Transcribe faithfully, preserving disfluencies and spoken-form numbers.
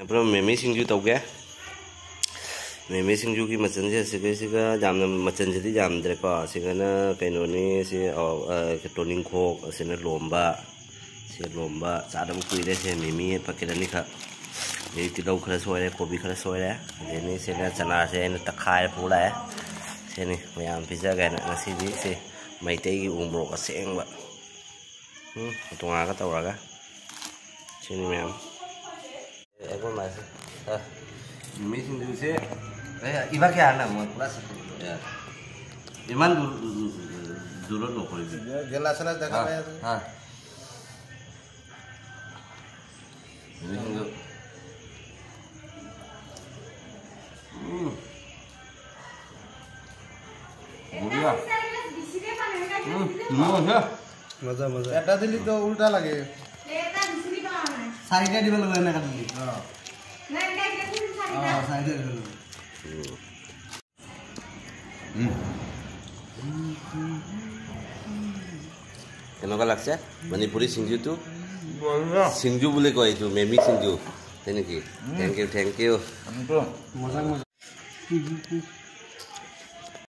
ꯄꯨꯔꯥ ꯃꯦꯃꯤ ꯁꯤꯡꯖꯨ ꯇꯧꯒꯦ꯫ ꯃꯦꯃꯤ ꯁꯤꯡꯖꯨꯒꯤ ꯃꯆꯜꯁꯦ ꯑꯁꯤꯒꯩꯁꯤꯒ ꯌꯥꯝꯅ, ꯃꯆꯜꯁꯤꯗꯤ ꯌꯥꯝꯗ꯭ꯔꯦꯀꯣ꯫ ꯑꯁꯤꯒꯅ ꯀꯩꯅꯣꯅꯤ, ꯁꯤ, ꯑ, ꯑ, ꯇꯣꯅꯤꯡꯈꯣꯛ, ꯑꯁꯤꯅ ꯂꯣꯝꯕ, ꯁꯤ ꯂꯣꯝꯕ ꯆꯥꯗꯕ ꯀꯨꯏꯔꯦ꯫ ꯁꯦ ꯃꯤꯃꯤ ꯄꯦꯀꯦꯠ ꯑꯅꯤꯈꯛ, ꯑꯗꯩ ꯇꯤꯜꯍꯧ ꯈꯔ ꯁꯣꯏꯔꯦ, ꯀꯣꯕꯤ ꯈꯔ ꯁꯣꯏꯔꯦ, ꯑꯗꯩꯅꯤ ꯁꯤꯅ ꯆꯅꯥꯁꯦ ꯑꯩꯅ ꯇꯛꯈꯥꯏꯔ ꯄꯨ ꯂꯥꯛꯑꯦ꯫ ꯁꯤꯅꯤ ꯃꯌꯥꯝ ꯄꯤꯖꯒꯦꯅ ꯉꯁꯤꯗꯤ꯫ ꯁꯤ ꯃꯩꯇꯩꯒꯤ ꯎ ꯃꯣꯔꯣꯛ ꯑꯁꯦꯡꯕ, ꯎꯝ, ꯇꯣꯉꯥꯟꯒ ꯇꯧꯔꯒ꯫ ꯁꯤꯅꯤ ꯃꯌꯥꯝ꯫ ꯑꯦ, ꯑꯩꯈꯣꯏ ꯃꯥꯁꯦ꯫ ꯑ, ꯃꯤꯃꯤ ꯁꯤꯡꯖꯨꯁꯦ, ꯑꯦ, ꯏꯃꯥ ꯀꯌꯥꯅ ꯑꯃꯨꯛ ꯄꯨꯔꯥ ꯁꯛꯄꯅꯦ꯫ ꯏꯃꯥꯟ ꯗꯨ-, ꯗꯨ-, ꯗꯨ-, ꯗꯨꯔꯣ ꯅꯣꯛꯈꯣꯏꯁꯦ꯫ ꯒꯦꯂꯥ ꯁꯂꯥꯗ ꯑ, ꯗꯦꯈꯥꯕ ꯌꯥ ꯑ꯫ ꯃꯤꯃꯤ ꯁꯤꯡꯖꯨ꯫ ꯎꯝ꯫ ꯕꯨꯔꯤꯌꯥ꯫ ꯎꯝ, ꯃꯣꯔꯣꯛꯁꯦ꯫ মজা, মজা। এটা দিলি তো উল্টা লাগে। চাৰিটা দিব লাগিব এনেকা দিলি। অ। অ, চাৰিটা দিব লাগিব। কেনেকুৱা লাগিছে মণিপুৰী চিংজুটো? বঢ়িয়া। চিংজু বুলি কয় এইটো, মেমি চিংজু। হয় নেকি? Thank you, thank you. মজা, মজা।